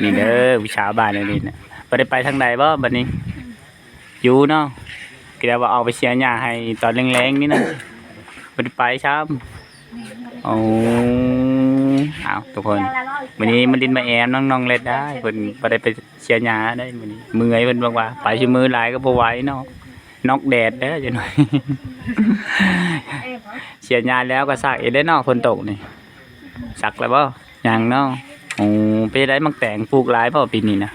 ນີ້ເດີ ຜູ້ສາວບ້ານອັນນີ້ນະ ບໍ່ໄດ້ໄປທາງໃດບໍ່ບັດນີ້? ຢູ່ເນາະ ກໍໄດ້ວ່າອອກໄປເສຍຫຍ້າໃຫ້ຕອນແລງໆນີ້ນະ ບໍ່ໄດ້ໄປຊ້ຳ. ໂອ້ ອ້າວ ທຸກຄົນ ມື້ນີ້ມາຫຼິ້ນມາແອມນຳນ້ອງເລັດໄດ້ ເພິ່ນບໍ່ໄດ້ໄປເສຍຫຍ້າໄດ້ມື້ນີ້ ເມື່ອຍ ເພິ່ນບອກວ່າໄປຊຸມື້ຫຼາຍກໍບໍ່ໄຫວເນາະ ນອກແດດເດີ ຈັກໜ້ອຍ ເສຍຫຍ້າແລ້ວກໍຊັກອີກເດ້ເນາະ ຝົນຕົກນີ້ ຊັກແລ້ວບໍ່? ຍັງເນາະ. ໂອ້ ເປັນໃດໝາກແຕງ ປູກຫຼາຍບໍ່ປີນີ້ນະ?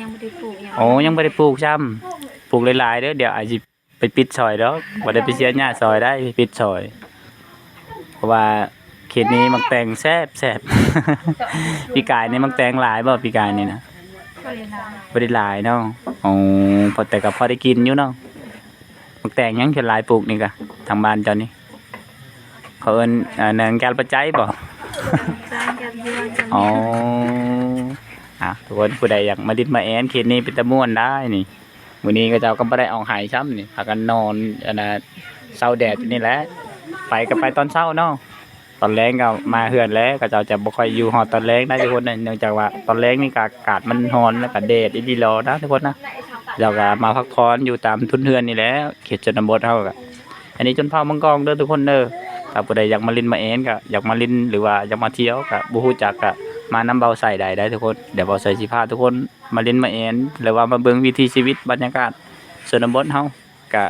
ຍັງບໍ່ໄດ້ປູກຫຍັງ. ໂອ້ ຍັງບໍ່ໄດ້ປູກຊ້ຳ ປູກຫຼາຍໆເດີ ດຽວອ້າຍຊິໄປປິດຊ່ອຍດອກ ບໍ່ໄດ້ໄປເສຍຫຍ້າຊ່ອຍໄດ້ ໄປປິດຊ່ອຍ ເພາະວ່າເຂດນີ້ໝາກແຕງແຊບໆ. ປີກາຍນີ້ໝາກແຕງຫຼາຍບໍ່ ປີກາຍນີ້ນະ? ບໍ່ໄດ້ຫຼາຍ ບໍ່ໄດ້ຫຼາຍເນາະ. ໂອ້ ພໍ ແຕ່ກໍພໍໄດ້ກິນຢູ່ເນາະ. ໝາກແຕງຫຍັງສ່ວນຫຼາຍປູກນີ້ກະ ທາງບ້ານເຈົ້ານີ້ ເຂົາເອີ້ນ ເອີ ແນງການປະໄຈບໍ່? ແນງການເຮືອນ. ອໍ ອ່າ ທຸກຄົນ ຜູ້ໃດຢາກມາຫຼິ້ນມາແອນ ເຂດນີ້ເປັນຕາມ່ວນໄດ໋ນີ້. ມື້ນີ້ເຂົາເຈົ້າກໍບໍ່ໄດ້ອອກໄຫຊ້ຳນີ້ ພາກັນນອນ ອັນນ່າ ເຊົາແດດຢູ່ນີ້ແຫຼະ ໄປກໍໄປຕອນເຊົ້າເນາະ. ຕອນແລງກໍມາເຮືອນແລ້ວ ເຂົາເຈົ້າຈະບໍ່ຄ່ອຍຢູ່ຮອດຕອນແລງໄດ້ທຸກຄົນເອີຍ ເນື່ອງຈາກວ່າຕອນແລງນີ້ກໍອາກາດມັນຮ້ອນ ແລ້ວກໍແດດອີ່ຫຼີຫຼໍ່ນະທຸກຄົນນະ. ເຈົ້າກໍມາພັກຜ່ອນຢູ່ຕາມທຸນເຮືອນນີ້ແຫຼະ ເຂດຊົນນະບົດເຮົາກໍ ອັນນີ້ຊົນເຜົ່າມັງກອງເດີທຸກຄົນເດີ. ຖ້າຜູ້ໃດຢາກມາຫຼິ້ນມາແອນກໍຢາກມາຫຼິ້ນ ຫຼືວ່າຢາກມາທ່ຽວກໍບໍ່ຮູ້ຈັກກໍມານຳເບົາໄຊໄດ້ໄດ໋ທຸກຄົນ. ດຽວເບົາໄຊຊິພາທຸກຄົນມາຫຼິ້ນມາແອນ ຫຼືວ່າມາເບິ່ງວິຖີຊີວິດບັນຍາກາດຊົນນະບົດເຮົາ. ກະ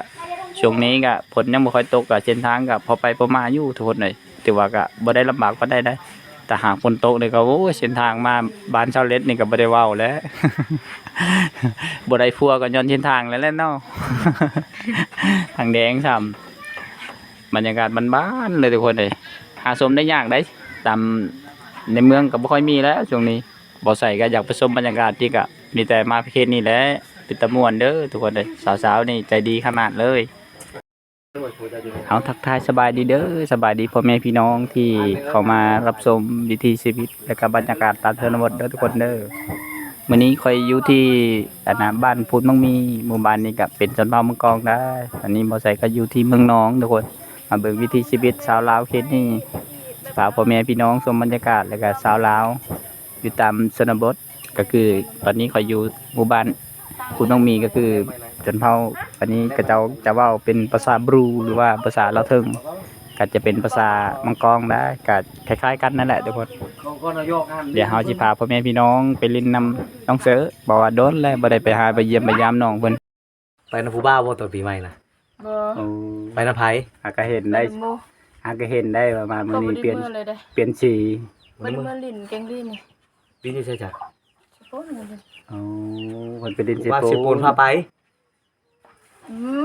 ຊ່ວງນີ້ກະຝົນຍັງບໍ່ຄ່ອຍຕົກ ກະເສັ້ນທາງກະພໍໄປພໍມາຢູ່ທຸກຄົນເອີຍ ຖືວ່າກະບໍ່ໄດ້ລຳບາກປານໃດໄດ໋. ຖ້າຫາກຝົນຕົກນີ້ກະ ໂອ້ຍ ເສັ້ນທາງມາບ້ານຊາວເລັດນີ້ກະບໍ່ໄດ້ເວົ້າແລ້ວ ບໍ່ໄດ້ຜົວກໍຍ້ອນເສັ້ນທາງແລ້ວແຫຼະເນາະ ທາງແດງຊ້ຳ. ບັນຍາກາດບ້ານໆເລີຍທຸກຄົນເອີຍ ຫາຊົມໄດ້ຍາກໄດ໋ ຕາມໃນເມືອງກະບໍ່ຄ່ອຍມີແລ້ວຊ່ວງນີ້. ບໍ່ໃສກໍຢາກໄປຊົມບັນຍາກາດ ທີ່ກະມີແຕ່ມາເຂດນີ້ແຫຼະ ເປັນຕາມ່ວນເດີທຸກຄົນເອີຍ. ສາວໆນີ້ໃຈດີຂະໜາດເລີຍ. ເອົາ ທັກທາຍສະບາຍດີເດີ ສະບາຍດີພໍ່ແມ່ພີ່ນ້ອງທີ່ເຂົ້າມາຮັບຊົມວິຖີຊີວິດ ແລະກະບັນຍາກາດຕາມຊົນນະບົດເດີທຸກຄົນເດີ. ມື້ນີ້ຂ້ອຍຢູ່ທີ່ ອັນນ່າ ບ້ານພູນໝາກມີ ໝູ່ບ້ານນີ້ກະເປັນຊົນເຜົ່າມັງກອງໄດ໋. ອັນນີ້ບໍ່ໃສກໍຢູ່ທີ່ເມືອງນອງທຸກຄົນ ມາເບິ່ງວິຖີຊີວິດຊາວລາວເຂດນີ້ ພາພໍ່ແມ່ພີ່ນ້ອງຊົມບັນຍາກາດ ແລະກະຊາວລາວ ຢູ່ຕາມຊົນນະບົດ ກໍຄືຕອນນີ້ຂ້ອຍຢູ່ໝູ່ບ້ານຄູນນ້ອງມີ ກໍຄືຊົນເຜົ່າ ອັນນີ້ເຂົາເຈົ້າຈະເວົ້າເປັນພາສາບຣູ ຫຼືວ່າພາສາລາວເທິງ ກໍຈະເປັນພາສາມັງກອງໄດ໋ ກໍຄ້າຍໆກັນນັ້ນແຫຼະທຸກຄົນ. ດຽວເຮົາຊິພາພໍ່ແມ່ພີ່ນ້ອງໄປຫຼິ້ນນຳນ້ອງເສີ ເພາະວ່າດົນແລ້ວບໍ່ໄດ້ໄປຫາໄປຢ້ຽມໄປຢາມນ້ອງເພິ່ນ. ໄປນຳຜູ້ບ່າວບໍ່ຕອນປີໃໝ່ນະ? ບໍ່. ໂອ້ ໄປນຳໃຜ? ຫາກະເຫັນໄດ້ ໄປນຳໝູ່ ຫາກະເຫັນໄດ້ວ່າມາມື້ນີ້ປ່ຽນ ກໍບໍ່ໄດ້ເມືອເລີຍເດ້ ປ່ຽນສີ. ບໍ່ໄດ້ເມືອຫຼິ້ນແກງລີ້ນີ້. ຫຼິ້ນຢູ່ໃສຈະ? ເຊໂປນ. ໂອ້ ເພິ່ນໄປຫຼິ້ນເຊໂປນ ເຊໂປນພາໄປ?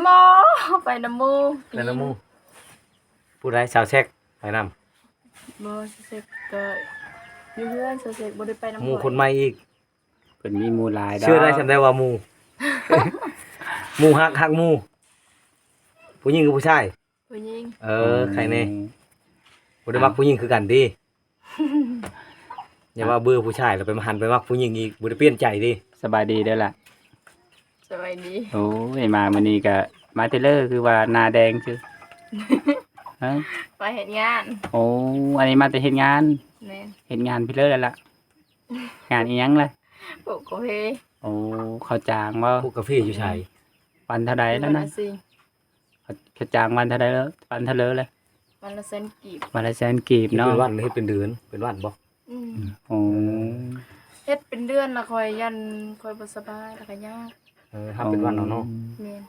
ບໍ່ ໄປນຳໝູ່. ໄປນຳໝູ່. ຜູ້ໃດ? ສາວແຊັກໄປນຳ? ບໍ່ ສາວແຊັກກໍຢູ່ເຮືອນ ສາວແຊັກບໍ່ໄດ້ໄປນຳໝູ່. ຄົນໃໝ່ອີກ? ເພິ່ນມີໝູ່ຫຼາຍດອກ. ເຊື່ອໄດ້ສ່ຳໃດວ່າໝູ່? ໝູ່ຮັກ ຮັກໝູ່. ຜູ້ຍິງຫຼືຜູ້ຊາຍ? ຜູ້ຍິງ. ເອີ ອືມ ໃຄແນ່. ບໍ່ໄດ້ມັກຜູ້ຍິງຄືກັນຕິ? ຢ່າວ່າເບື່ອຜູ້ຊາຍແລ້ວໄປຫັນໄປມັກຜູ້ຍິງອີກ ບໍ່ໄດ້ປ່ຽນໃຈຕິ? ສະບາຍດີເດີລະ. ສະບາຍດີ. ໂອ້ຍ ມາມື້ນີ້ກະມາແຕ່ເລີ ຄືວ່າໜ້າແດງຊື່? ຮະ? ມາເຮັດງານ. ໂອ້ ອັນນີ້ມາແຕ່ເຮັດງານ? ແມ່ນ. ເຮັດງານພີ້ເລີແລ້ວລະ. ງານອີ່ຫຍັງລະ? ປູກກາເຟ. ໂອ້ ເຂົາຈ້າງບໍ່? ປູກກາເຟຢູ່ໃສ? ວັນເທົ່າໃດລະນະ? ເຂົາ ເຂົາຈ້າງວັນເທົ່າໃດລະ? ວັນເທົ່າເລີລະ? ວັນລະແສນກີບ. ວັນລະແສນກີບເນາະ. ເຮັດເປັນວັນ ເຮັດເປັນເດືອນ? ເປັນວັນບໍ່? ອືມ. ໂອ້ ເຮັດເປັນເດືອນລະ ຂ້ອຍຢ້ານຂ້ອຍບໍ່ສະບາຍ ລະກະຍາກ. ເອີ ຮັບເປັນວັນເອົາເນາະ. ແມ່ນ.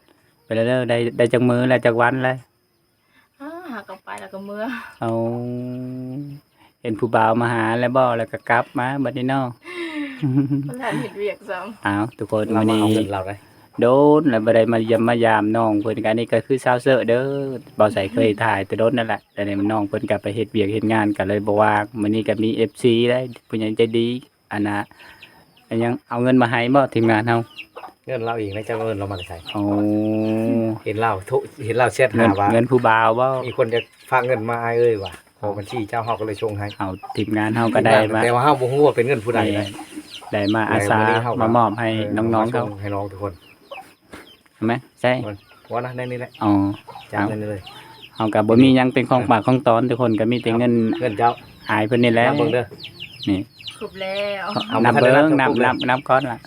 ໄປແລ້ວເດີ ໄດ້ ໄດ້ຈັກມື້ລະ ຈັກວັນລະ? ຫາກໍໄປແລ້ວກໍເມືອ. ເອົາ ເຫັນຜູ້ບ່າວມາຫາແລ້ວບໍ່ ແລ້ວກໍກັບມາບັດນີ້ເນາະ. ບໍ່ທັນເຮັດວຽກຊ້ຳ. ອ້າວ ທຸກຄົນ ມື້ນີ້ດົນແລ້ວບໍ່ໄດ້ມາຢ້ຽມມາຢາມນ້ອງເພິ່ນ. ກະອັນນີ້ກໍຄືສາວເສີເດີ ບໍ່ໃສເຄີຍຖ່າຍແຕ່ດົນນັ້ນແຫຼະ ແຕ່ນີ້ນ້ອງເພິ່ນກໍໄປເຮັດວຽກເຮັດງານ ກໍເລີຍບໍ່ວ່າງ. ມື້ນີ້ກໍມີເອັຟຊີໄດ໋ ຜູ້ໃຫຍ່ໃຈດີ ອັນນ່າ ອັນຫຍັງ ເອົາເງິນມາໃຫ້ບໍ່ ທີມງານເຮົາ? ເງິນລາວເອງນະ ເຈົ້າເງິນລາວມາແຕ່ໃສ? ໂອ້ ເຫັນລາວໂທ ເຫັນລາວແຊັດຫາວ່າ ເງິນ ເງິນຜູ້ບ່າວບໍ່? ມີຄົນຈະຝາກເງິນມາອ້າຍເອີຍວ່າ ຂໍບັນຊີເຈົ້າ ເຮົາກໍເລີຍສົ່ງໃຫ້. ເອົາ ທີມງານເຮົາກໍໄດ້ມາ ແຕ່ວ່າເຮົາບໍ່ຮູ້ວ່າເປັນເງິນຜູ້ໃດນະ. ໄດ້ມາອາສາ ເອີ ມາມອບໃຫ້ນ້ອງໆເຮົາ ມາສົ່ງໃຫ້ນ້ອງທຸກຄົນ. ເຫັນໄໝ? ໃຊ່ ເບິ່ງ ວ່ານະ ໃນນີ້ແຫຼະ. ອໍ ຈາກນັ້ນເລີຍ ເຮົາກໍບໍ່ມີຫຍັງເປັນຂອງຝາກຂອງຕ້ອນ ທຸກຄົນ ກໍມີແຕ່ເງິນ ເງິນເຈົ້າ ອ້າຍເພິ່ນນີ້ແຫຼະ. ເບິ່ງເດີ ນີ້ ຄົບແລ້ວ. ເອົາ ນັບເບິ່ງ ນັບ ນັບ ນັບກ່ອນລະ.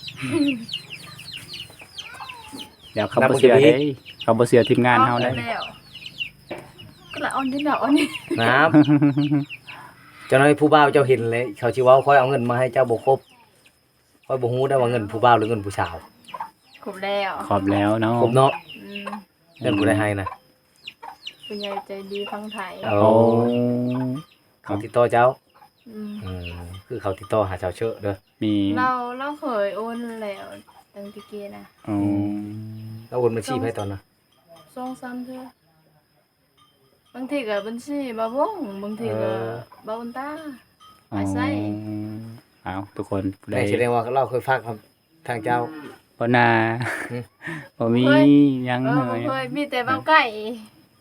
ດຽວເຂົາບໍ່ເຊື່ອເດ້ ເຂົາບໍ່ເຊື່ອທີມງານເຮົາເດ້. ເອົາແລ້ວ ກະລະອ່ອນຢູ່ແລ້ວ ອ່ອນນີ້ ນາມ ເຈົ້ານ້ອຍຜູ້ບ່າວເຈົ້າເຫັນແລ້ວ ເຂົາຊິເວົ້າຂ້ອຍເອົາເງິນມາໃຫ້ເຈົ້າບໍ່ຄົບ. ຂ້ອຍບໍ່ຮູ້ໄດ້ວ່າເງິນຜູ້ບ່າວ ຫຼື ເງິນຜູ້ສາວ. ຄົບແລ້ວ ຄົບແລ້ວເນາະ ຄົບເນາະ. ອືມ ເງິນຜູ້ໃດໃຫ້ນະ? ຜູ້ໃຫຍ່ໃຈດີຝັ່ງໄທ. ໂອ້ ໂອ້ ເຂົາຕິດຕໍ່ເຈົ້າ? ອືມ ອືມ ຄືເຂົາຕິດຕໍ່ຫາສາວເຊີເດີ. ມີ ລາວ ລາວເຄີຍໂອນແລ້ວຕັ້ງແຕ່ກີ້ນະ. ອໍ ອືມ ລາວໂອນບັນຊີໃຜຕອນນະ? ສອງສາມເທື່ອ. ບາງທີກໍບັນຊີບ່າວວົງ ບາງທີກໍ ເອີ ບ່າວບຸນຕາ ອໍ ອ້າຍໄຊ. ອ້າວ ທຸກຄົນ ຜູ້ໃດ ແມ່ນ ສະແດງວ່າລາວເຄີຍຝາກກັບທາງເຈົ້າ. ບໍ່ນາ ຫຶ ບໍ່ມີຫຍັງ ເອີ ເລີຍ ບໍ່ເຄີຍ ມີແຕ່ບ່າວໄກ່.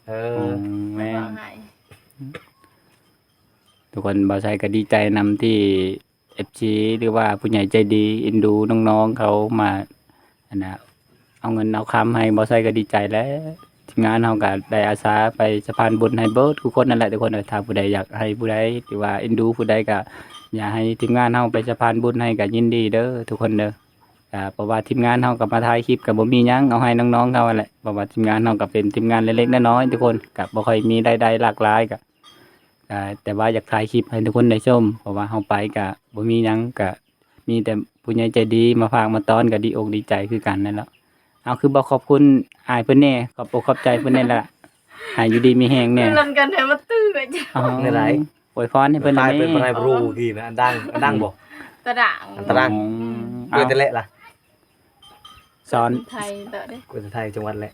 ເອີ ອືມ ແມ່ນ ເວົ້າໃຫ້ ທຸກຄົນ ບ່າວໄຊກໍດີໃຈນຳທີ່ ເອັຟຊີ ຫຼືວ່າຜູ້ໃຫຍ່ໃຈດີເອັນດູນ້ອງໆເຂົາມາ ອັນນ່າ ເອົາເງິນເອົາຄຳໃຫ້ ບໍ່ໃສ່ກໍດີໃຈແລ້ວ. ທີມງານເຮົາກໍໄດ້ອາສາໄປສະພານບຸນໃຫ້ເບິດທຸກຄົນນັ້ນແຫຼະທຸກຄົນເອີຍ. ຖ້າຜູ້ໃດຢາກໃຫ້ຜູ້ໃດ ຫຼືວ່າເອັນດູຜູ້ໃດ ກໍຢາກໃຫ້ທີມງານເຮົາໄປສະພານບຸນໃຫ້ ກໍຍິນດີເດີທຸກຄົນເດີ. ກໍເພາະວ່າທີມງານເຮົາກໍມາຖ່າຍຄລິບ ກໍບໍ່ມີຫຍັງ ເອົາໃຫ້ນ້ອງໆເຂົາຫັ້ນແຫຼະ. ເພາະວ່າທີມງານເຮົາກໍເປັນທີມງານເລັກໆນ້ອຍໆທຸກຄົນ ກໍບໍ່ຄ່ອຍມີລາຍໄດ້ຫຼາກຫຼາຍ ກໍ ອ່າ ແຕ່ວ່າຢາກຖ່າຍຄລິບໃຫ້ທຸກຄົນໄດ້ຊົມ ເພາະວ່າເຮົາໄປກະບໍ່ມີຫຍັງ ກະມີແຕ່ຜູ້ໃຫຍ່ໃຈດີມາຝາກມາຕ້ອນ ກະດີອົກດີໃຈຄືກັນນັ້ນແຫຼະ. ເອົາ ຄືບໍ່ຂອບຄຸນອ້າຍເພິ່ນແດ່ ຂອບອົກຂອບໃຈເພິ່ນແດ່ລະ ໃຫ້ຢູ່ດີມີແຮງແດ່. ເປັນນຳກັນແທ້ມາຕື້ເຈົ້າ ເອົາ ແນວໃດ? ອວຍພອນໃຫ້ເພິ່ນແດ່. ເພິ່ນບໍ່ໄດ້ຮູ້ກີ້ນະ ອັນດັງ ອັນດັງບໍ່? ຕະດາງ ອັນຕະດາງ. ອືມ ເອີ ແຕ່ແຫຼະລະ ສອນ ໄທຕໍ່ເດ້ ຄົນໄທ ຈັງຫວັດແຫຼະ.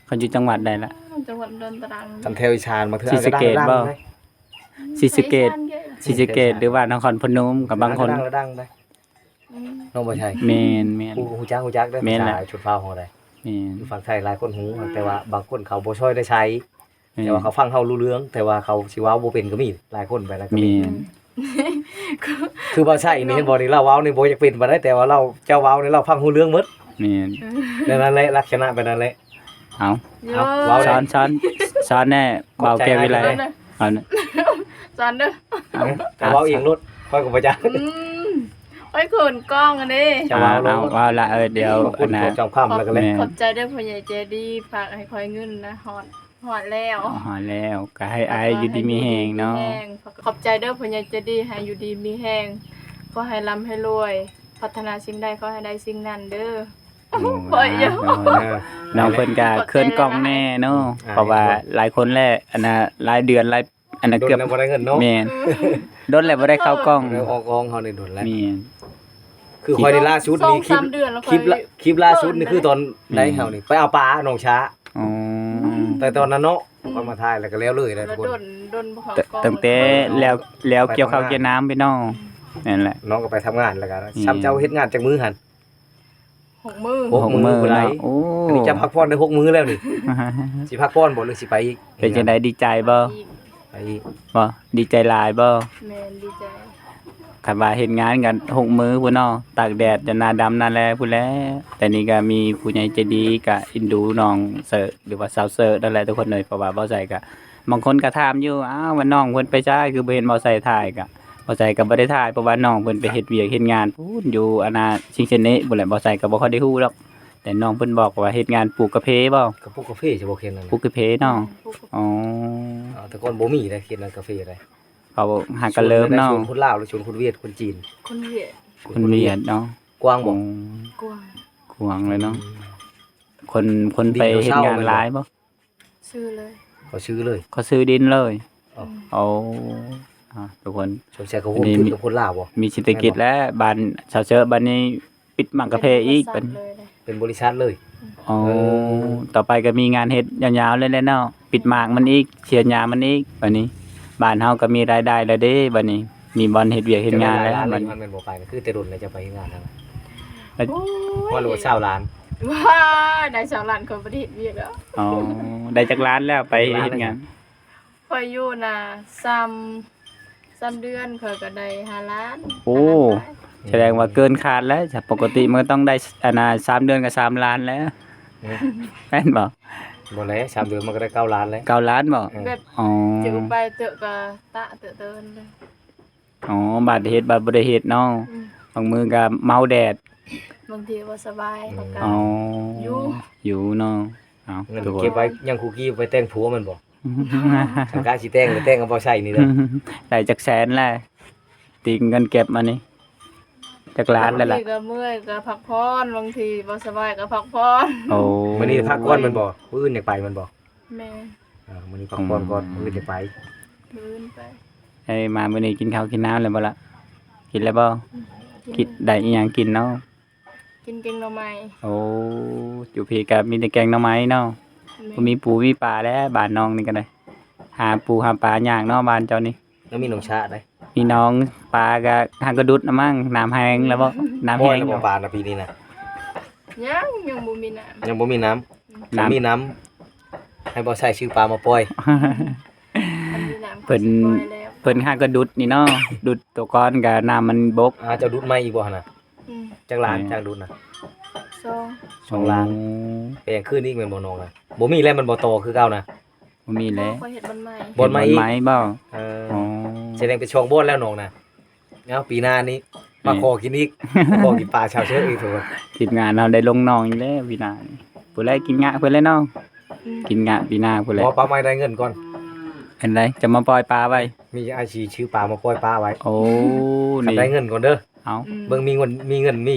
ເຂົາຢູ່ຈັງຫວັດໃດລະ? ຈັງຫວັດດອນຕະດາງ. ຄັນແຖວອີສານບາງເທື່ອ ສີສະເກດບໍ່? ສີສະເກດ ສີສະເກດ ຫຼືວ່ານະຄອນພະນົມ ກັບບາງຄົນ ດັງໄດ໋ ອືມ ນ້ອງບໍ່ໃຊ່. ແມ່ນໆ ຮູ້ ຮູ້ຈັກ ຮູ້ຈັກເດີ ແມ່ນລະ ຊົນເຜົ່າເຮົາໄດ໋. ແມ່ນ ຢູ່ຝັ່ງໄທຫຼາຍຄົນຮູ້ ແຕ່ວ່າບາງຄົນເຂົາບໍ່ຄ່ອຍໄດ້ໃຊ້. ແມ່ນ ແຕ່ວ່າເຂົາຟັງເຮົາຮູ້ເລື່ອງ ແຕ່ວ່າເຂົາຊິເວົ້າບໍ່ເປັນກໍມີ ຫຼາຍຄົນໄປແລ້ວກໍມີ. ແມ່ນ ຄືວ່າໃຊ້ນີ້ ເຫັນບໍ່ນີ້ ລາວເວົ້ານີ້ບໍ່ຢາກເປັນປານໃດ ແຕ່ວ່າລາວ ເຈົ້າເວົ້ານີ້ລາວຟັງຮູ້ເລື່ອງໝົດ. ແມ່ນ ແນວນັ້ນແຫຼະ ລັກສະນະແບບນັ້ນແຫຼະ. ເອົາ ເອົາ ເວົ້າແຫຼະ ສອນ ສອນ ສອນແດ່ ເວົ້າແກ້ວວິໄລ ເອົາ ສອນເດີ. ເອົາ ເວົ້າເອງໂລດ ຂ້ອຍກໍບໍ່ຈັກ. ອືມ ຂ້ອຍເຂີນກ້ອງອັນນີ້ ເຈົ້າເວົ້າໂລດ ເອົາ ເວົ້າລະ. ເອີ ດຽວ ຂອບຄຸນ ອັນນ່າ ຂອບໃຈເດີ ພໍ່ໃຫຍ່ໃຈດີ ຝາກໃຫ້ຂ້ອຍເງິນນະ ຮອດ ຮອດແລ້ວ ຮອດແລ້ວ ກໍໃຫ້ອ້າຍຢູ່ດີມີແຮງເນາະ. ຂອບໃຈເດີ ພໍ່ໃຫຍ່ໃຈດີ ໃຫ້ຢູ່ດີມີແຮງ ຂໍໃຫ້ລ່ຳໃຫ້ລວຍ ປາດຖະໜາສິ່ງໃດ ຂໍໃຫ້ໄດ້ສິ່ງນັ້ນເດີ. ໂອ້ ນ້ອງເພິ່ນກໍເຂີນກ້ອງແດ່ເນາະ ເພາະວ່າຫຼາຍຄົນແຫຼະ ອັນນ່າ ຫຼາຍເດືອນ ຫຼາຍ ອັນນ່າ ເກືອບບໍ່ໄດ້ເງິນເນາະ. ແມ່ນ ດົນແລ້ວບໍ່ໄດ້ເຂົ້າກ້ອງ ອອກກ້ອງເຮົານີ້ດົນແລ້ວ. ແມ່ນ ຄືຂ້ອຍນີ້ລ່າສຸດນີ້ ຄລິບ ຄລິບລ່າສຸດນີ້ຄືຕອນໃດເຮົານີ້ ໄປເອົາປາໜອງຊາ. ອໍ ແຕ່ຕອນນັ້ນເນາະ ອືມ ຂ້ອຍມາຖ່າຍແລ້ວກໍແລ້ວເລີຍນະທຸກຄົນ. ດົນ ດົນບໍ່ເຂົ້າກ້ອງ ຕັ້ງແຕ່ແລ້ວ ແລ້ວກ່ຽວເຂົ້າກ່ຽວນ້ຳພີ່ນ້ອງ. ນັ້ນແຫຼະ ນ້ອງກໍໄປທຳງານແລ້ວກໍ ແມ່ນ ຊ້ຳເຈົ້າເຮັດງານຈັກມື້ຫັ້ນ? ຫົກມື້ ຫົກມື້ພຸ້ນໃດ. ໂອ້ ອັນນີ້ຈະພັກຜ່ອນໄດ້ຫົກມື້ແລ້ວນີ້ ຊິພັກຜ່ອນບໍ່ ຫຼືຊິໄປອີກ? ເປັນຈັ່ງໃດ ດີໃຈບໍ່? ໄປອີກ ໄປອີກບໍ່? ດີໃຈຫຼາຍບໍ່? ແມ່ນ ດີໃຈ. ຄັນວ່າເຮັດງານກັນຫົກມື້ພຸ້ນເນາະ ຕາກແດດຈົນໜ້າດຳໜ້າແລພຸ້ນແຫຼະ. ແຕ່ນີ້ກໍມີຜູ້ໃຫຍ່ໃຈດີກໍເອັນດູນ້ອງເສີ ຫຼືວ່າສາວເສີນັ້ນແຫຼະທຸກຄົນເອີຍ. ເພາະວ່າບໍ່ໃສ່ກໍ ບາງຄົນກໍຖາມຢູ່ ອ້າວ ວ່ານ້ອງເພິ່ນໄປໃສ ຄືບໍ່ເຫັນບໍ່ໃສ່ຖ່າຍ? ກໍບໍ່ໃສ່ກໍບໍ່ໄດ້ຖ່າຍ ເພາະວ່ານ້ອງເພິ່ນໄປເຮັດວຽກເຮັດງານພຸ້ນ ຢູ່ອັນນ່າ ຊິງເຊເນພຸ້ນແຫຼະ. ບໍ່ໃສ່ກໍບໍ່ຄ່ອຍໄດ້ຮູ້ດອກ ແຕ່ນ້ອງເພິ່ນບອກວ່າເຮັດງານປູກກາເຟບໍ່? ກໍປູກກາເຟ ຈະບໍ່ເຂດນັ້ນ ປູກກາເຟເນາະ. ແມ່ນ ປູກກາເຟ. ອໍ ເອີ ແຕ່ກ່ອນບໍ່ມີໄດ໋ ເຂດນັ້ນກາເຟໄດ໋. ເຂົາຫາກໍເລີ່ມເນາະ. ສວນຄົນລາວ ຫຼືສວນຄົນຫວຽດ ຄົນຈີນ? ຄົນຫວຽດ. ຄົນຫວຽດເນາະ. ກວ້າງບໍ່? ອືມ ກວ້າງ ກວ້າງເລີຍເນາະ. ອືມ ຄົນ ຄົນໄປເຮັດງານຫຼາຍບໍ່? ຊື້ເລີຍ ເຂົາຊື້ເລີຍ ເຂົາຊື້ດິນເລີຍ. ອໍ ໂອ້ ອ່າ ທຸກຄົນ ສົງໄສເຂົາຮ່ວມທຶນກັບຄົນລາວບໍ່? ມີເສດຖະກິດແລ້ວ ບ້ານຊາວເຊີ ບັດນີ້ປິດໝາກກາເຟອີກ ເປັນບໍລິສັດເລີຍ. ອໍ ເອີ ຕໍ່ໄປກໍມີງານເຮັດຍາວໆເລີຍແຫຼະເນາະ. ປິດໝາກມັນອີກ ເສຍຫຍ້າມັນອີກ ບັດນີ້ບ້ານເຮົາກໍມີລາຍໄດ້ແລ້ວເດ້ ບັດນີ້ມີບ່ອນເຮັດວຽກເຮັດງານແລ້ວ. ບັດນີ້ມັນແມ່ນບໍ່ໄປ ຄືແຕ່ດົນແລ້ວຈະໄປເຮັດງານນະ? ໂອ້ຍ ຮອດໂລຊາວລ້ານ. ວ້າ ໄດ້ຊາວລ້ານ ຂ້ອຍບໍ່ໄດ້ເຮັດວຽກແລ້ວ. ອໍ ໄດ້ຈັກລ້ານແລ້ວໄປເຮັດງານ? ຂ້ອຍຢູ່ນະ ສາມ ສາມເດືອນ ຂ້ອຍກໍໄດ້ຫ້າລ້ານ. ໂອ້ ຫ້າລ້ານປາຍ. ສະແດງວ່າເກີນຄາດແລ້ວ. ປົກກະຕິມັນກໍຕ້ອງໄດ້ ອັນນ່າ ສາມເດືອນກໍສາມລ້ານແລ້ວ. ແມ່ນບໍ່? ບໍ່ແຫຼະ ສາມເດືອນມັນກໍໄດ້ເກົ້າລ້ານແລ້ວ. ເກົ້າລ້ານບໍ່? ເອີ ແບບ ອໍ ຈື່ໄປເຕີກະຕະເຕີເຕີນເລີຍ. ອໍ ບາດເຮັດບາດບໍ່ໄດ້ເຮັດເນາະ. ອືມ ບາງມື້ກໍເມົາແດດ ບາງທີບໍ່ສະບາຍ ອືມ ກໍ ອໍ ຢູ່ ຢູ່ເນາະ. ເອົາ ເງິນ ທຸກຄົນ ເກັບໄວ້ຍັງຄຸກກີ້ໄປແຕ່ງຜົວແມ່ນບໍ່? ຄັນກະຊິແຕ່ງກໍແຕ່ງກັບບໍ່ໃສ່ນີ້ເດີ. ໄດ້ຈັກແສນແລ້ວ ຕິງເງິນເກັບມານີ້ ຈັກລ້ານແລ້ວລະ? ບາງທີກໍເມື່ອຍກໍພັກຜ່ອນ ບາງທີບໍ່ສະບາຍກໍພັກຜ່ອນ. ໂອ້ ມື້ນີ້ພັກກ່ອນແມ່ນບໍ່? ມື້ອື່ນຢາກໄປແມ່ນບໍ່? ແມ່ນ. ເອີ ມື້ນີ້ພັກຜ່ອນກ່ອນ ອືມ ມື້ອື່ນຈະໄປ ມື້ອື່ນໄປ. ເອີ ມາມື້ນີ້ກິນເຂົ້າກິນນ້ຳແລ້ວບໍ່ລະ? ກິນແລ້ວບໍ່? ອືມ ກິນ ກິນ ໄດ້ອີ່ຫຍັງກິນເນາະ? ກິນແກງໜໍ່ໄມ້. ໂອ້ ຢູ່ພີ້ກໍມີແຕ່ແກງໜໍ່ໄມ້ເນາະ. ແມ່ນ. ບໍ່ມີປູມີປາແລ້ວ ບ້ານນ້ອງນີ້ກໍໄດ້ ຫາປູຫາປາຍາກເນາະ ບ້ານເຈົ້ານີ້. ຍັງມີໜອງຊະໄດ໋ ມີໜອງປາກໍຫາກະດຸດນະມັ່ງ ນ້ຳແຫ້ງແລ້ວບໍ່? ນ້ຳແຫ້ງແລ້ວບໍ່ ປານະປີນີ້ນະ? ຍັງ ຍັງບໍ່ມີນ້ຳ ຍັງບໍ່ມີນ້ຳ. ອືມ ຄັນມີນ້ຳ ນ້ຳ ໃຫ້ບໍ່ໃສ່ຊື້ປາມາປ່ອຍ. ຄັນມີນ້ຳ ເພິ່ນ ເພິ່ນຫາກະດຸດນີ້ເນາະ ດຸດຕົວກ່ອນກໍນ້ຳມັນບົກ. ອາ ເຈົ້າດຸດໃໝ່ອີກບໍ່ຫັ້ນນະ? ອືມ ຈັກລ້ານ ແມ່ນ ຈ້າງດຸດນະ? ສອງ ສອງລ້ານ. ໂອ້ ແປງຄືນອີກແມ່ນບໍ່ນ້ອງນະ? ບໍ່ມີແລ້ວແມ່ນບໍ່ ຕໍ່ຄືເກົ່ານະ? ບໍ່ມີແລ້ວ ບໍ່ ຂ້ອຍເຮັດບ່ອນໃໝ່. ບ່ອນໃໝ່ອີກ ເຮັດບ່ອນໃໝ່ບໍ່? ເອີ ອໍ ສະແດງເປັນສອງບ່ອນແລ້ວນ້ອງນະ. ເອົາ ປີໜ້ານີ້ ແມ່ນ ມາຂໍກິນອີກ ຂໍກິນປາຊາວເຊີອີກ. ທີມງານເຮົາໄດ້ລົງໜອງອີກແລ້ວປີໜ້ານີ້ ຜູ້ໃດກິນງະເພິ່ນແຫຼະເນາະ. ອືມ ກິນງະປີໜ້າພຸ້ນແຫຼະ. ບໍ່ ປາໄມ້ໄດ້ເງິນກ່ອນ. ອັນໃດ ຈະມາປ່ອຍປາໄວ້? ມີ ອ້າຍຊິຊື້ປາມາປ່ອຍປາໄວ້. ໂອ້ ຄັນ ນີ້ ໄດ້ເງິນກ່ອນເດີ. ເອົາ ອືມ ເບິ່ງມີເງິນ ມີເງິນ ມີ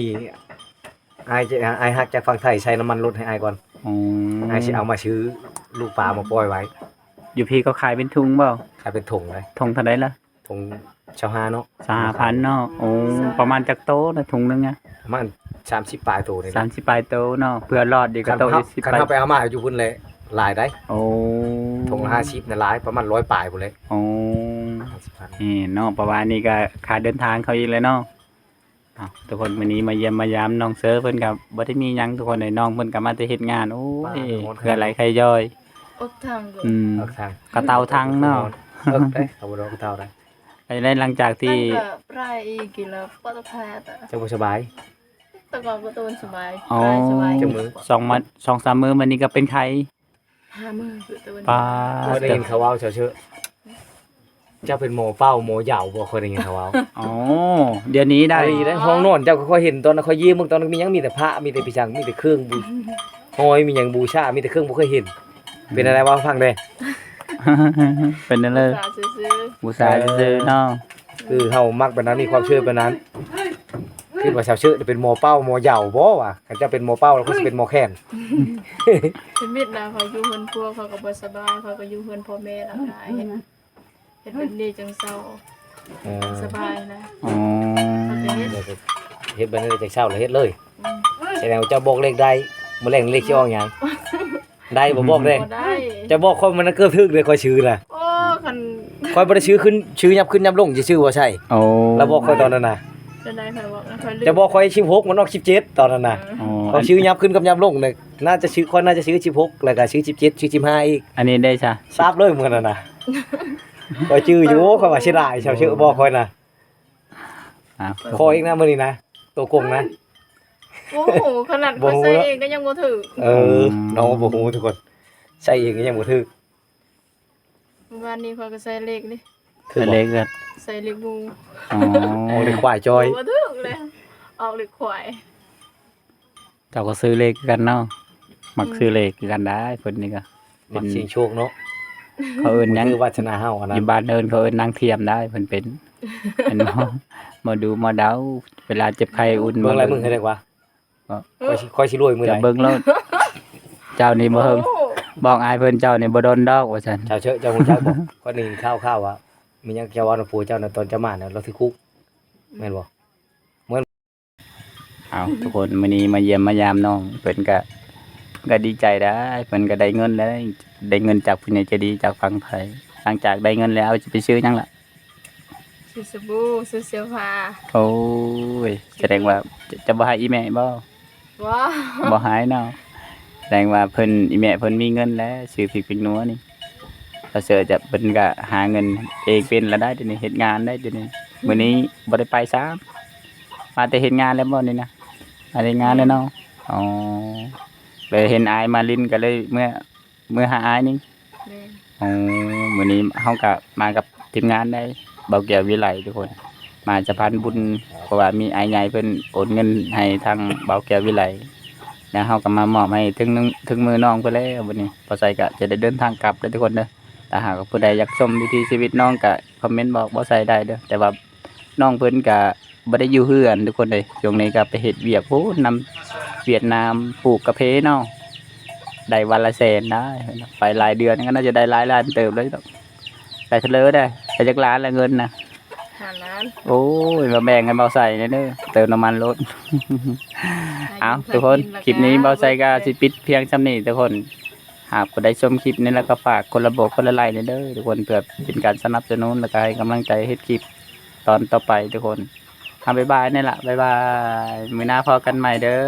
ອ້າຍຈະ ອ້າຍຮັກຈາກຝັ່ງໄທໃສ່ນ້ຳມັນລົດໃຫ້ອ້າຍກ່ອນ. ອໍ ອ້າຍຊິເອົາມາຊື້ລູກປາມາປ່ອຍໄວ້. ຢູ່ພີ້ເຂົາຂາຍເປັນຖົງບໍ່? ຂາຍເປັນຖົງເລີຍ. ຖົງເທົ່າໃດລະ? ຖົງຊາວຫ້າເນາະ. ຊາວຫ້າພັນເນາະ. ໂອ້ ປະມານຈັກໂຕລະຖົງໜຶ່ງອະ? ປະມານສາມສິບປາຍໂຕນີ້ແຫຼະ. ສາມສິບປາຍໂຕເນາະ. ເພື່ອລອດດີກວ່າໂຕ ຄັນເຮົາ ເຈັດສິບ ຄັນເຮົາໄປເອົາມາຢູ່ພຸ້ນແຫຼະ ຫຼາຍໄດ໋. ໂອ້ ຖົງລະຫ້າສິບນະ ຫຼາຍ ປະມານຮ້ອຍປາຍພຸ້ນແຫຼະ. ໂອ້ ຫ້າສິບພັນ. ນີ້ເນາະ ປະມານນີ້ກໍຄ່າເດີນທາງເຂົາອີກແຫຼະເນາະ. ເອົາ ທຸກຄົນ ມື້ນີ້ມາຢ້ຽມມາຢາມນ້ອງເຊີເພິ່ນກໍບໍ່ໄດ້ມີຫຍັງ ທຸກຄົນເອີຍ. ນ້ອງເພິ່ນກໍມາແຕ່ເຮັດງານ ໂອ້ຍ ເຫື່ອໄຫຼໄຄຍ້ອຍ. ອອກທາງ ອືມ ອອກທາງ ກະເຕົາທາງເນາະ. ເອີ ໄດ້ ເຂົາບໍ່ໄດ້ກະເຕົາໄດ້. ໄດ້ ຫຼັງຈາກທີ່ ເຈົ້າບໍ່ສະບາຍ? ແຕ່ກ່ອນກໍຕົວສະບາຍ. ອໍ ສະບາຍ ສອງ ສອງສາມມື້ມານີ້ກໍເປັນໄຂ້. ຫ້າມື້ ປາດ ຂ້ອຍໄດ້ຍິນເຂົາເວົ້າ ຊາວເຊີ ເຈົ້າເປັນໝໍເປົ້າໝໍຢາວບໍ່? ຂ້ອຍໄດ້ຍິນເຂົາເວົ້າ. ອໍ ດຽວນີ້ໄດ້ ອີ່ຫຼີເດ້. ຫ້ອງນອນເຈົ້າ ຂ້ອຍເຫັນຕອນນັ້ນ ຂ້ອຍຢ້ຽມເບິ່ງ ຕອນນັ້ນມີຫຍັງ? ມີແຕ່ພະ ມີແຕ່ປີສັງ ມີແຕ່ເຄື່ອງບູ ຫອຍ ມີຫຍັງບູຊາ ມີແຕ່ເຄື່ອງບໍ່ເຄີຍເຫັນ. ເປັນແນວໃດ ເວົ້າໃຫ້ຟັງແດ່. ເປັນແນວໃດ? ບູຊາຊື່ໆ ບູຊາຊື່ໆເນາະ. ຄືເຮົາມັກແບບນັ້ນ ມີຄວາມເຊື່ອແບບນັ້ນ. ຄິດວ່າຊາວເຊີເປັນໝໍເປົ້າໝໍຢາວບໍ່ວະ? ຄັນເຈົ້າເປັນໝໍເປົ້າ ລາວກໍຊິເປັນໝໍແຂນ. ເປັນມິດນະ ເຂົາຢູ່ເຮືອນພວກ ເຂົາກໍບໍ່ສະບາຍ ເຂົາກໍຢູ່ເຮືອນພໍ່ແມ່ລາວໄດ້. ເຮັດແບບນີ້ຈັ່ງເຊົາ. ເອີ ສະບາຍນະ. ອໍ ເຮົາກໍເຮັດ ເຮັດແບບນີ້ຈັ່ງເຊົາ ແລ້ວເຮັດເລີຍ. ອືມ ສະແດງວ່າເຈົ້າບອກເລກໄດ້. ມື້ແລງເລກຊິອອກຫຍັງ? ໄດ້ບໍ່? ບອກແດ່. ບໍ່ໄດ້. ເຈົ້າບອກຂ້ອຍ ມັນເກືອບຖືກເດ້ ຂ້ອຍຊື້ນະ. ໂອ້ ຄັນ ຂ້ອຍບໍ່ໄດ້ຊື້ຂຶ້ນ ຊື້ຫຍັບຂຶ້ນຫຍັບລົງ ຊິຊື້ບໍ່ໃສ່. ໂອ້ ລາວບອກຂ້ອຍຕອນນັ້ນນະ. ເຈົ້າບອກຂ້ອຍສິບຫົກ ມັນອອກສິບເຈັດຕອນນັ້ນນະ. ອໍ ຂ້ອຍຊື້ຫຍັບຂຶ້ນກັບຫຍັບລົງນະ ໜ້າຈະຊື້ ຂ້ອຍໜ້າຈະຊື້ສິບຫົກ ແລ້ວກໍຊື້ສິບເຈັດ ຊື້ສິບຫ້າອີກ. ອັນນີ້ໄດ້ຊະ ຊາບເລີຍມື້ນັ້ນນະ. ຂ້ອຍຈື່ຢູ່ ໂອ້ ຂ້ອຍວ່າເສຍດາຍ ຊາວເຊີບອກຂ້ອຍນະ. ອ່າ ຂໍອີກນະມື້ນີ້ນະ ໂຕກົງນະ. ບໍ່ຮູ້ ຂະໜາດຂ້ອຍໃສ່ເອງກໍຍັງບໍ່ຖືກ. ເອີ ອືມ ນ້ອງບໍ່ຮູ້ທຸກຄົນ ໃສ່ເອງກໍຍັງບໍ່ຖືກ. ມື້ວານນີ້ຂ້ອຍກໍໃສ່ເລກເດ້. ຖືກບໍ່? ໃສ່ເລກກໍ ໃສ່ເລກໝູ. ອໍ ອອກເລກຄວາຍຈ້ອຍ. ບໍ່ຖືກເລີຍ ອອກເລກຄວາຍ. ເຈົ້າກໍຊື້ເລກຄືກັນເນາະ. ອືມ ມັກຊື້ເລກຄືກັນໄດ໋ ເພິ່ນນີ້ກໍ ມັກສ່ຽງໂຊກເນາະ. ເຂົາເອີ້ນຫຍັງ? ຄືວາສະໜາເຮົາອັນນັ້ນ. ຢູ່ບ້ານເອີ້ນ ເຂົາເອີ້ນນາງທຽມໄດ໋ ເພິ່ນເປັນ ເປັນໝໍ ໝໍດູໝໍເດົາ ເວລາເຈັບໄຂ້ອຸ່ນ ເບິ່ງລາຍມືໃຫ້ໄດ້ກວ່າ. ຂ້ອຍຊິ ຂ້ອຍຊິລວຍມື້ໃດ? ເຈົ້າເບິ່ງໂລດ ເຈົ້ານີ້ບໍ່ເຫິງ. ໂອ້ ບອກອ້າຍເພິ່ນ ເຈົ້ານີ້ບໍ່ດົນດອກວ່າຊັ້ນ. ເຈົ້າເຊີ ເຈົ້າຮູ້ຈັກບໍ່? ຂ້ອຍໄດ້ຍິນຂ່າວ ຂ່າວວ່າ ມີຫຍັງເຈົ້າເວົ້ານຳຜົວເຈົ້ານະ ຕອນເຈົ້າມານະ ລາວຖືກຄຸກ ແມ່ນບໍ່? ເອົາ ທຸກຄົນ ມື້ນີ້ມາຢ້ຽມມາຢາມນ້ອງ ເພິ່ນກະ ກະດີໃຈໄດ໋ ເພິ່ນກະໄດ້ເງິນແລ້ວ ໄດ້ເງິນຈາກຜູ້ໃຫຍ່ໃຈດີຈາກຝັ່ງໄທ. ຫຼັງຈາກໄດ້ເງິນແລ້ວ ເອົາ ຊິໄປຊື້ຫຍັງລະ? ຊື້ສະບູ ຊື້ເສື້ອຜ້າ. ໂອ້ຍ ສະແດງວ່າ ຈະ ຈະບໍ່ໃຫ້ອີ່ແມ່ບໍ່? ບໍ່ ບໍ່ໃຫ້ເນາະ. ສະແດງວ່າເພິ່ນ ອີ່ແມ່ເພິ່ນມີເງິນແລ້ວ ຊື້ພິກພິກນົວນີ້. ລາວເສີຈະ ເພິ່ນກະຫາເງິນເອງເປັນລະໄດ໋ ດຽວນີ້ເຮັດງານໄດ້ດຽວນີ້. ອືມ ມື້ນີ້ບໍ່ໄດ້ໄປຊ້ຳ ມາແຕ່ເຮັດງານແລ້ວບໍ່ນີ້ນະ? ມາແຕ່ເຮັດງານແລ້ວເນາະ. ແມ່ນ. ອໍ ເລີຍເຫັນອ້າຍມາຫຼິ້ນກໍເລີຍເມືອ ເມືອຫາອ້າຍນີ້. ແມ່ນ. ອໍ ມື້ນີ້ເຮົາກໍມາກັບທີມງານໄດ້ ເບົາແກ້ວວິໄລ ທຸກຄົນ. ມາສະພານບຸນ ເພາະວ່າມີອ້າຍໃຫຍ່ເພິ່ນໂອນເງິນໃຫ້ທາງບ່າວແກ້ວວິໄລ ແລ້ວເຮົາກໍມາມອບໃຫ້ເຖິງໜຶ່ງ ເຖິງມືນ້ອງເພິ່ນແລ້ວ. ບັດນີ້ບ່າວໄຊກໍຈະໄດ້ເດີນທາງກັບເດີທຸກຄົນເດີ. ຖ້າຫາກວ່າຜູ້ໃດຢາກຊົມວິຖີຊີວິດນ້ອງກໍຄອມເມັນບອກບ່າວໄຊໄດ້ເດີ. ແຕ່ວ່ານ້ອງເພິ່ນກໍບໍ່ໄດ້ຢູ່ເຮືອນທຸກຄົນເດີ ຊ່ວງນີ້ກໍໄປເຮັດວຽກພຸ້ນນຳຫວຽດນາມ ປູກກາເຟເນາະ ໄດ້ວັນລະແສນໄດ໋. ໄປຫຼາຍເດືອນກໍໜ້າຈະໄດ້ຫຼາຍລ້ານເຕີບເລີຍດອກ. ໄປເທົ່າໃດໄດ້ ໄດ້ຈັກລ້ານລະເງິນນະ? ຫ້າລ້ານ. ໂອ້ຍ ມາແບ່ງໃຫ້ບ່າວໄຊແດ່ເດີ ເຕີມນ້ຳມັນໂລດ. ເອົາ ທຸກຄົນ ຄລິບນີ້ບ່າວໄຊກໍຊິປິດພຽງສ່ຳນີ້ທຸກຄົນ. ຫາກຜູ້ໃດຊົມຄລິບນີ້ແລ້ວກໍຝາກກົດລະໂບກ ກົດລະໄລແດ່ເດີທຸກຄົນ ເພື່ອເປັນການສະໜັບສະໜູນ ແລ້ວກໍໃຫ້ກຳລັງໃຈເຮັດຄລິບຕອນຕໍ່ໄປທຸກຄົນ. ເອົາ ບາຍບາຍນີ້ລະ ບາຍບາຍ ມື້ໜ້າພໍ້ກັນໃໝ່ເດີ.